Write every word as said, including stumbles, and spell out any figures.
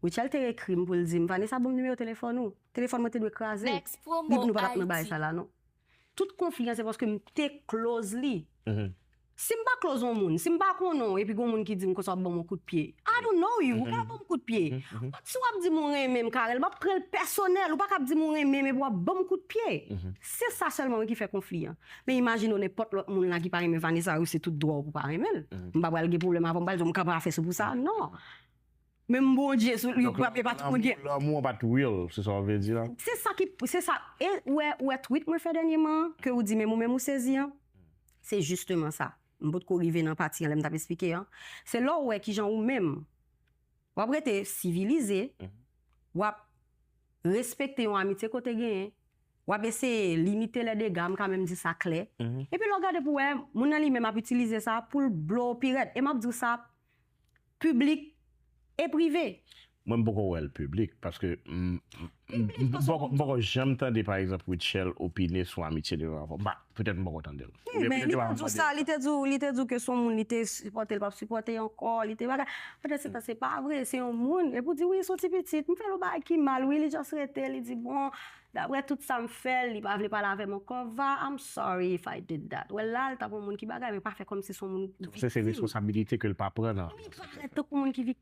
Rutshelle te ekri m pou l di m, Vanessa, ban m nimewo telefòn ou. Telefòn mwen te dwe kraze. Li di nou pa t ap nan bagay sa la non. Tout konfli an se paske m te close li. Si m pa close yon moun, si m pa konnen w epi gen yon moun ki di m konsa w ap ban m yon kout pye, I don't know you, ou pa ban m kout pye. But si w ap di m ou renmen m, Carel, m ap pran l pèsonèl. Ou pa ka ap di m ou renmen m epi w ap ban m kout pye. Se sa sèlman wi ki fè konfli an. Men imajine w nenpòt lòt moun la ki pa renmen Vanessa, wi se tout dwa w pou pa renmen l. M pa pral gen pwoblèm avè w, m pral di w m kanpe afè sou pou sa. Non. Menm Bondye sou li, pa, e pa tout moun gen. Lanmou an pa t real, se sa w vle di la? Se sa ki, se sa, e ou wè, ou wè tweet mwen fè dènyèman, ke ou di menm ou menm ou sezi an, se jisteman sa. M potko rive nan pati an lè m t ap esplike an. Se lè w wè kijan ou menm, w ap rete sivilize, w ap respekte yon amitye kote genyen, w ap eseye limite lè dega, m ka menm di sa klè. Epi lè w gade pou wè, moun nan li menm ap itilize sa pou l blow pi rèd. E m ap di w sa, piblik e prive. Mwen m poko wè l piblik, paske m m- m- m- m poko m poko janm tande pa egzanp Rutshelle opine sou amitye de Rafa. Ba, petèt m poko tande l. Oubyen Men petèt li yo pa te di w mande sa, l. Li te di w, li te di w ke se yon moun li te sipòte, l p ap sipòte ankò, li te bagay. Pandan se tan, se pa vre, se yon moun. Epi w di, wi, se yon ti pitit. M fè l yon bagay ki mal, wi, li just rete, li di, bon, daprè tout sa m fè l, li pa vle pale avè m ankò. Va, I'm sorry if I did that. Wè la, l t ap yon moun ki bagay, men pa fè kòmsi se yon moun Se se viktim. Responsabilite ke l pa pran nan. Li parèt tankou moun ki viktim.